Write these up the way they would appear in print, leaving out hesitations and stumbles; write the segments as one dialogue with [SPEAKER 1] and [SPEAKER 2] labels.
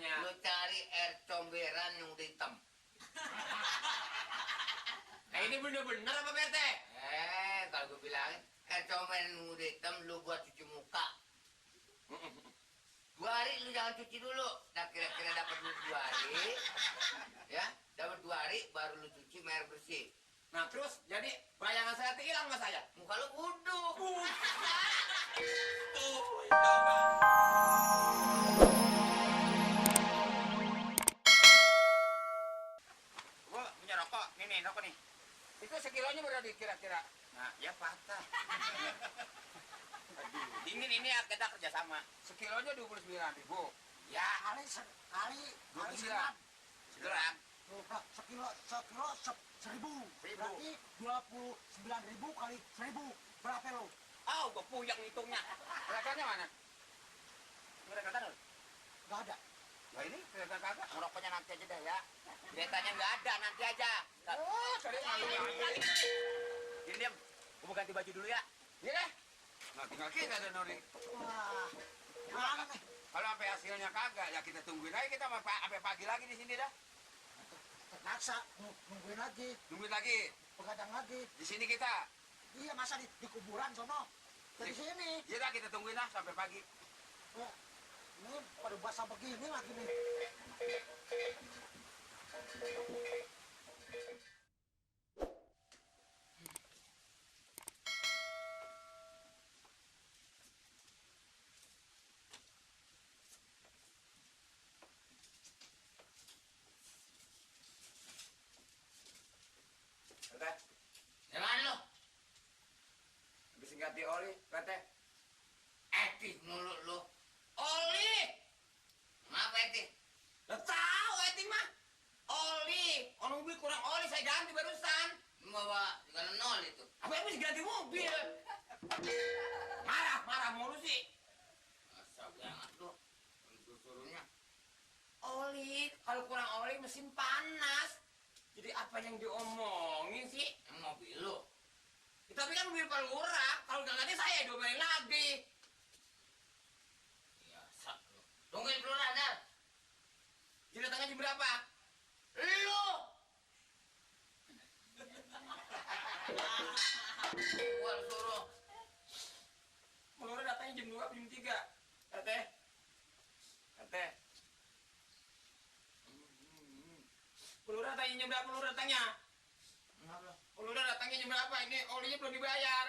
[SPEAKER 1] nanya.
[SPEAKER 2] Lu cari air comberan yang udah hitam.
[SPEAKER 1] Nah ini bener-bener apa Pak RT?
[SPEAKER 2] Kalau gue bilangin air comberan yang udah hitam lu buat cuci muka. 2 hari lu jangan cuci dulu. Nah kira-kira dapat duit 2 hari. Ya, dapat 2 hari baru lu cuci air bersih.
[SPEAKER 1] Nah terus jadi bayangan saya hilang mas saya.
[SPEAKER 2] Muka lu buduk.
[SPEAKER 1] Gua punya rokok, nih rokok nih. Itu sekilonya berapa kira-kira? Nah ya patah. Aduh, dingin ini kita kerjasama. Sekilonya 29.000. Ya
[SPEAKER 3] kali
[SPEAKER 1] 29.
[SPEAKER 3] segram. Sekilo 1.000. Berarti 29.000 kali 1.000. Berapa lo?
[SPEAKER 1] Oh, gua puyeng hitungnya. Kerjanya mana? Kereta lu?
[SPEAKER 3] Gak ada.
[SPEAKER 1] Nah ini kereta kagak. Ngerokoknya nanti aja dah ya. Keretanya nggak ada, nanti aja. Oh, sorry. Ini diam. Gua mau ganti baju dulu ya. Iya deh. Nah, tinggal kita ada Nori.
[SPEAKER 3] Wah, gimana nih?
[SPEAKER 1] Kalau sampai hasilnya kagak, ya kita tungguin aja kita sampai pagi lagi di sini dah.
[SPEAKER 3] Terpaksa nungguin lagi,
[SPEAKER 1] Nungguin lagi.
[SPEAKER 3] begadang lagi.
[SPEAKER 1] Di sini kita.
[SPEAKER 3] Iya, masa di kuburan sono? Dari sini.
[SPEAKER 1] Iya dah kita tungguin dah sampai pagi.
[SPEAKER 3] Ya, ini pada basah begini lagi nih.
[SPEAKER 1] Oke.
[SPEAKER 2] Jangan lu.
[SPEAKER 1] Habis ganti oli, kata.
[SPEAKER 2] Etik mulu lu. Oli. Ngapa etik?
[SPEAKER 1] Lah tahu eting mah. Oli, orang mobil kurang oli saya ganti barusan.
[SPEAKER 2] Bawa jalan nol itu.
[SPEAKER 1] Apa yang mesti ganti mobil? Marah mulu sih.
[SPEAKER 2] Masa banget lu. Suruhnya.
[SPEAKER 1] Oli, kalau kurang oli mesin panas. Jadi apa yang diomongin sih?
[SPEAKER 2] Mobil lu.
[SPEAKER 1] Ya, tapi kan mobil Pak Lurah, kalau nggak ganti saya diomelin lagi.
[SPEAKER 2] Biasa lu. Tungguin dulu Radar.
[SPEAKER 1] Jadi datangnya jam berapa?
[SPEAKER 2] Lu. Gua suruh.
[SPEAKER 1] Pak Lurah datangnya jam 2 jam 3. Tete. Pak Lurah datangnya jam berapa? Pak Lurah datangnya?
[SPEAKER 2] Kenapa?
[SPEAKER 1] Pak Lurah datangnya jam berapa? Ini olinya belum dibayar.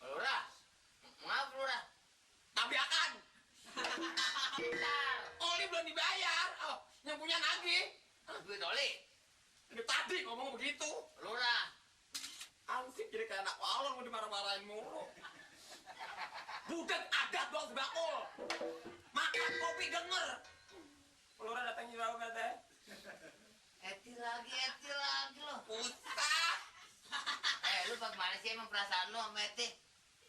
[SPEAKER 2] Lurah. Maaf Lurah.
[SPEAKER 1] Tabiakan.
[SPEAKER 2] Bentar.
[SPEAKER 1] Oli belum dibayar. Oh, yang punya nagih.
[SPEAKER 2] Duit oli.
[SPEAKER 1] Ini tadi ngomong begitu.
[SPEAKER 2] Lurah.
[SPEAKER 1] Ansip jadi kayak anak walon mau dimarah-marahin mulu. Budak adat dong sebakul. Makan kopi denger. Lurah datangnya berapa kata?
[SPEAKER 2] Eti lagi lo.
[SPEAKER 1] Usah.
[SPEAKER 2] Lu bagaimana sih emang perasaan lu sama Eti?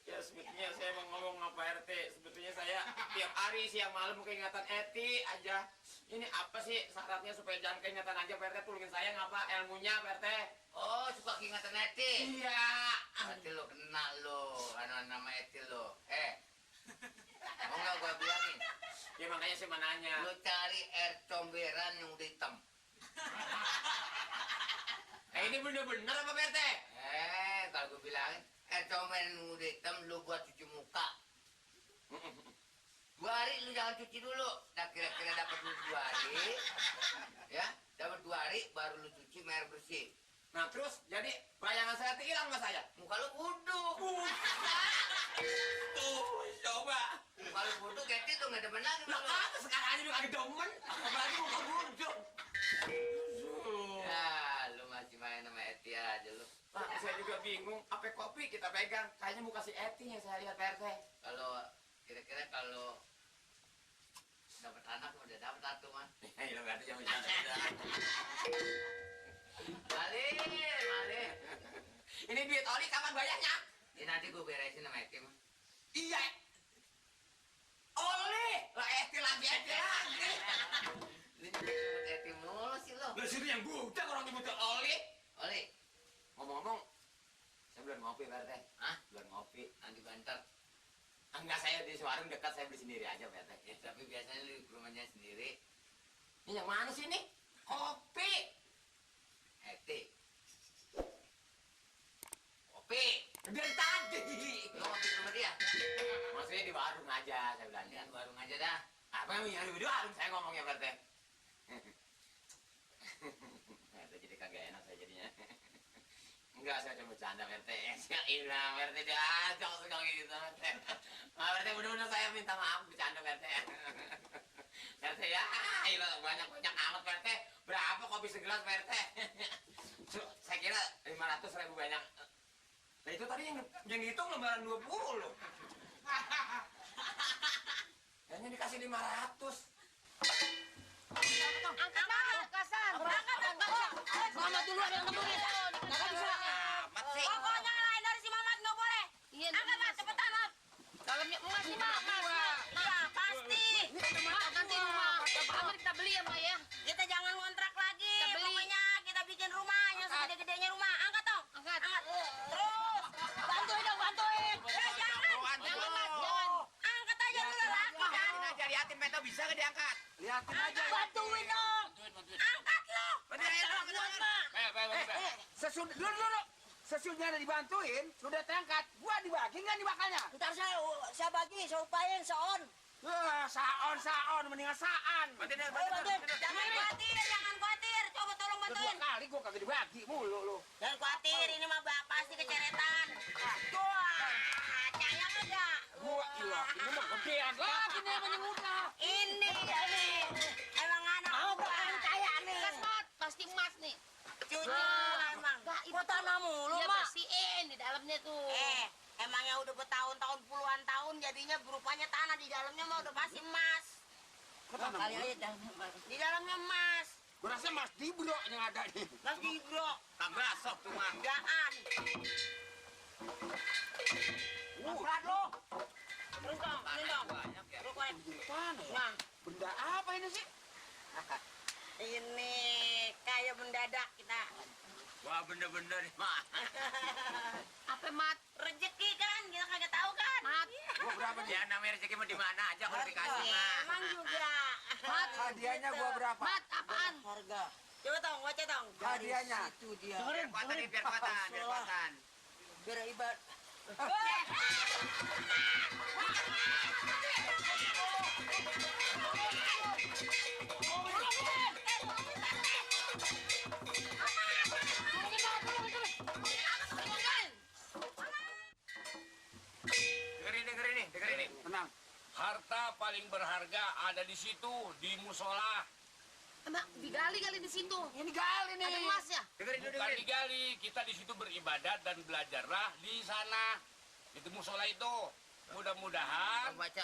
[SPEAKER 1] Ya sebetulnya saya mau ngomong apa RT. Sebetulnya saya tiap hari siang malam keingatan Eti aja. Ini apa sih syaratnya supaya jangan keingatan aja Pak RT? Tolongin saya ngapa ilmunya Pak RT?
[SPEAKER 2] Oh, suka keingetan Eti?
[SPEAKER 1] Iya.
[SPEAKER 2] Berarti lu kena lu, nama Eti lu. Mau nggak gua bilangin?
[SPEAKER 1] Ya makanya saya mau nanya.
[SPEAKER 2] Lu cari air comberan yang udah hitam.
[SPEAKER 1] Ini bener-bener apa Pak RT?
[SPEAKER 2] Kalau gua bilangin air comberan yang udah hitam lu buat cuci muka. 2 hari lu jangan cuci dulu. Nah kira-kira dapat duit 2 hari. Ya, dapat 2 hari baru lu cuci air bersih.
[SPEAKER 1] Nah terus jadi bayangan saya hilang mas saya.
[SPEAKER 2] Muka lu buduk.
[SPEAKER 1] Tuh coba.
[SPEAKER 2] Muka lu buduk Eti tuh nggak demen lagi.
[SPEAKER 1] Lah kata sekarang aja udah agak demen. Apalagi muka buduk.
[SPEAKER 2] Ya, lu masih main sama Eti aja lu.
[SPEAKER 1] Pak saya juga bingung. Apa kopi kita pegang? Kayaknya muka si Eti yang saya lihat Pak RT.
[SPEAKER 2] Kalau kira-kira kalau dapat anak udah dapat satu man.
[SPEAKER 1] Ya berarti yang bisa.
[SPEAKER 2] Malih.
[SPEAKER 1] Ini duit oli kapan bayarnya?
[SPEAKER 2] Ini nanti gue beresin sama Eti mah.
[SPEAKER 1] Iya. Oli. Lah Eti lagi.
[SPEAKER 2] Ini nyebut Eti mulu sih lo.
[SPEAKER 1] Lah sini yang budak orang nyebutin oli.
[SPEAKER 2] Oli,
[SPEAKER 1] Ngomong-ngomong, saya belum ngopi Pak RT.
[SPEAKER 2] hah?
[SPEAKER 1] Belum ngopi.
[SPEAKER 2] Nanti banter.
[SPEAKER 1] Enggak, saya di warung dekat, saya beli sendiri aja, Pak RT.
[SPEAKER 2] Ya, tapi biasanya lu ke rumahnya sendiri.
[SPEAKER 1] Ini yang mana sih ini? Kopi.
[SPEAKER 2] Eti,
[SPEAKER 1] Kopi. Dari tadi.
[SPEAKER 2] lu ngopi ke rumah dia?
[SPEAKER 1] Maksudnya di warung aja, saya bilang.
[SPEAKER 2] Jangan warung aja dah.
[SPEAKER 1] Apa yang di warung saya ngomongnya, Pak RT? RT jadi kagak enak saya jadinya. Enggak, saya cuma bercanda, Pak RT. Ya ilah, Pak RT dia ajak suka gitu, Pak RT. Pak RT, bener-bener saya minta maaf bercanda, Pak RT. Pak RT ya, ilah banyak amat, Pak RT. Berapa kopi segelas, Pak RT? Saya kira 500.000 banyak. Nah itu tadi yang dihitung lembaran 20. Kayaknya dikasih 500.
[SPEAKER 4] Angkat lah, Kasan. Angkat.
[SPEAKER 5] Mamat duluan yang nemuin. Nggak bisa.
[SPEAKER 1] Amat sih.
[SPEAKER 4] Pokoknya lain dari si Mamat nggak boleh.
[SPEAKER 5] Iya,
[SPEAKER 4] Angkat Mat, cepetan Mat.
[SPEAKER 5] dalamnya emas nih, Mak.
[SPEAKER 4] Iya, pasti.
[SPEAKER 5] Mak, nanti rumah pertama kita beli ya, Mak ya.
[SPEAKER 4] Kita jangan ngontrak lagi.
[SPEAKER 5] Kita beli.
[SPEAKER 4] Pokoknya kita bikin rumah yang segede-gedenya rumah. Angkat dong.
[SPEAKER 5] Angkat.
[SPEAKER 4] Terus.
[SPEAKER 5] Bantuin dong, bantuin.
[SPEAKER 4] Jangan.
[SPEAKER 5] Jangan, Mat, jangan.
[SPEAKER 4] Angkat aja dulu laki kan.
[SPEAKER 1] Liatin aja, liatin Peto bisa nggak diangkat?
[SPEAKER 3] Liatin aja.
[SPEAKER 4] Bantuin dong. Angkat lo.
[SPEAKER 3] Sesudah dibantuin, sudah terangkat. Gua dibagi nggak nih makannya?
[SPEAKER 4] Ntar saya bagi, saya upayain seon.
[SPEAKER 3] Saon, mendingan saan.
[SPEAKER 1] Bantuin,
[SPEAKER 4] Jangan khawatir. Coba tolong
[SPEAKER 3] Kedua
[SPEAKER 4] bantuin.
[SPEAKER 3] kali gua kagak dibagi mulu lu.
[SPEAKER 4] Jangan khawatir, ini mah pasti keceretan. Wah, percaya enggak?
[SPEAKER 3] Gua ilah, ini mah gedean lagi nih yang udah.
[SPEAKER 4] Ini. Emang anak bukan kaya nih.
[SPEAKER 5] Kas, Mat, pasti emas nih.
[SPEAKER 4] Cucu emang.
[SPEAKER 5] Itu
[SPEAKER 4] Kok tanah mulu,
[SPEAKER 5] Dia
[SPEAKER 4] Mak?
[SPEAKER 5] bersihin di dalamnya tuh.
[SPEAKER 4] Emangnya udah bertahun-tahun puluhan tahun jadinya berupanya tanah di dalamnya mah udah pasti emas.
[SPEAKER 3] Kali
[SPEAKER 4] aja di dalamnya emas.
[SPEAKER 3] Gua rasa Mas Dibro yang ada nih.
[SPEAKER 4] Mas Gibro,
[SPEAKER 1] tambah sok tuh mah.
[SPEAKER 4] gaan. Berat lo. Terus dong, ini dong.
[SPEAKER 1] Banyak ya.
[SPEAKER 4] Lu korek.
[SPEAKER 3] Mana ya?
[SPEAKER 4] Nah,
[SPEAKER 3] Benda apa ini sih?
[SPEAKER 4] ini kayak mendadak kita.
[SPEAKER 1] Wah bener-bener nih mah.
[SPEAKER 5] Apa, Mat?
[SPEAKER 4] Rezeki kan, kita kagak tahu kan.
[SPEAKER 5] Mat.
[SPEAKER 3] Gua berapa nih?
[SPEAKER 1] Ya namanya rezeki mah di mana aja kalau dikasih mah.
[SPEAKER 4] Emang juga.
[SPEAKER 5] Mat.
[SPEAKER 3] Hadiahnya gua berapa?
[SPEAKER 5] Mat, apaan?
[SPEAKER 4] Harga. Coba dong, baca dong.
[SPEAKER 3] Hadiahnya.
[SPEAKER 4] Itu dia.
[SPEAKER 1] Biar kuatan nih, biar kuatan.
[SPEAKER 4] Biar ibarat.
[SPEAKER 1] Dengerin nih.
[SPEAKER 3] Tenang.
[SPEAKER 6] Harta paling berharga ada di situ, di musola.
[SPEAKER 5] Emang digali kali di situ.
[SPEAKER 3] Ini gali nih.
[SPEAKER 5] Ada emas ya?
[SPEAKER 1] Dengerin dulu,
[SPEAKER 6] Bukan
[SPEAKER 1] dengerin.
[SPEAKER 6] digali, kita di situ beribadat dan belajarlah di sana. Itu musola itu. Mudah-mudahan
[SPEAKER 2] Baca.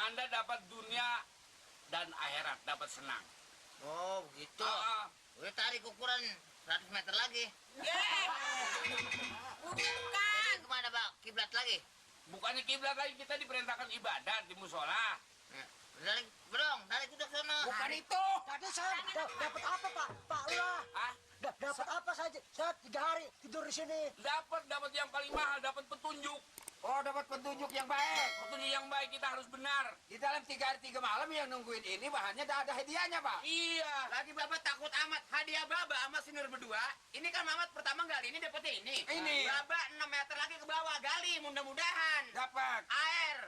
[SPEAKER 6] Anda dapat dunia dan akhirat, dapat senang.
[SPEAKER 2] Oh, begitu.
[SPEAKER 6] Ah,
[SPEAKER 2] Udah tarik ukuran 100 meter lagi.
[SPEAKER 4] Bukan.
[SPEAKER 2] Kemana, Bang? Kiblat lagi?
[SPEAKER 6] bukannya kiblat lagi, kita diperintahkan ibadat di musola.
[SPEAKER 2] Tarik, tarik udah sono.
[SPEAKER 3] Bukan itu.
[SPEAKER 7] Tadi saya dapat apa Pak Lurah?
[SPEAKER 6] Ah,
[SPEAKER 7] Dapat apa saja? Saya 3 hari tidur di sini.
[SPEAKER 6] dapat yang paling mahal, dapat petunjuk.
[SPEAKER 3] Oh, dapat petunjuk yang baik.
[SPEAKER 6] Petunjuk yang baik, kita harus benar.
[SPEAKER 3] Di dalam 3 hari 3 malam yang nungguin ini bahannya ada hadiahnya, Pak.
[SPEAKER 6] Iya.
[SPEAKER 1] Lagi Bapak takut amat hadiah Baba sama Sinur berdua. Ini kan Mamat pertama gali, ini dapetnya ini.
[SPEAKER 3] Ini.
[SPEAKER 1] Baba 6 meter lagi ke bawah, gali mudah-mudahan.
[SPEAKER 3] Dapat.
[SPEAKER 1] Air.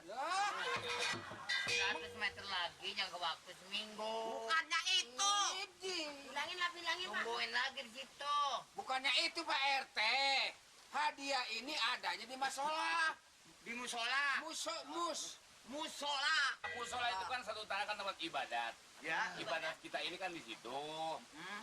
[SPEAKER 3] Ya.
[SPEAKER 2] 100 meter lagi, jangka waktu seminggu.
[SPEAKER 1] Bukannya itu.
[SPEAKER 4] Bilangin Pak.
[SPEAKER 2] Tungguin lagi di situ.
[SPEAKER 3] Bukannya itu, Pak RT. Hadiah ini adanya di musola.
[SPEAKER 1] Di musola.
[SPEAKER 3] Musola.
[SPEAKER 6] Musola itu kan satu tanah kan tempat ibadat.
[SPEAKER 1] Ya.
[SPEAKER 6] Ibadat kita ini kan di situ.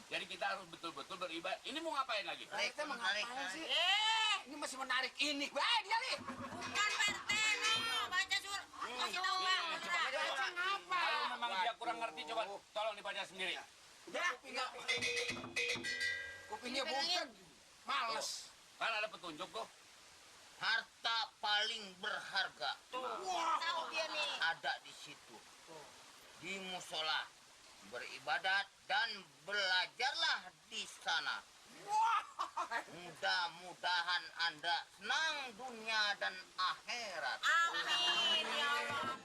[SPEAKER 6] Jadi kita harus betul-betul beribadah. Ini mau ngapain lagi?
[SPEAKER 3] Pak RT mau
[SPEAKER 2] Menarik,
[SPEAKER 3] ngapain sih?
[SPEAKER 4] Eh,
[SPEAKER 3] Ini masih menarik ini. Wah, dia nih.
[SPEAKER 4] bukan Pak RT, no. Baca sur. Kasih tahu Bang.
[SPEAKER 3] Baca ngapa?
[SPEAKER 6] Kalau memang dia kurang ngerti, coba tolong dibaca sendiri.
[SPEAKER 3] Udah, kupingnya bukan. Males.
[SPEAKER 6] Kan ada petunjuk tuh.
[SPEAKER 2] Harta paling berharga
[SPEAKER 4] Tahu dia nih.
[SPEAKER 2] ada di situ. Di musola. Beribadat dan belajarlah di sana. Mudah-mudahan Anda senang dunia dan akhirat.
[SPEAKER 4] Amin ya Allah.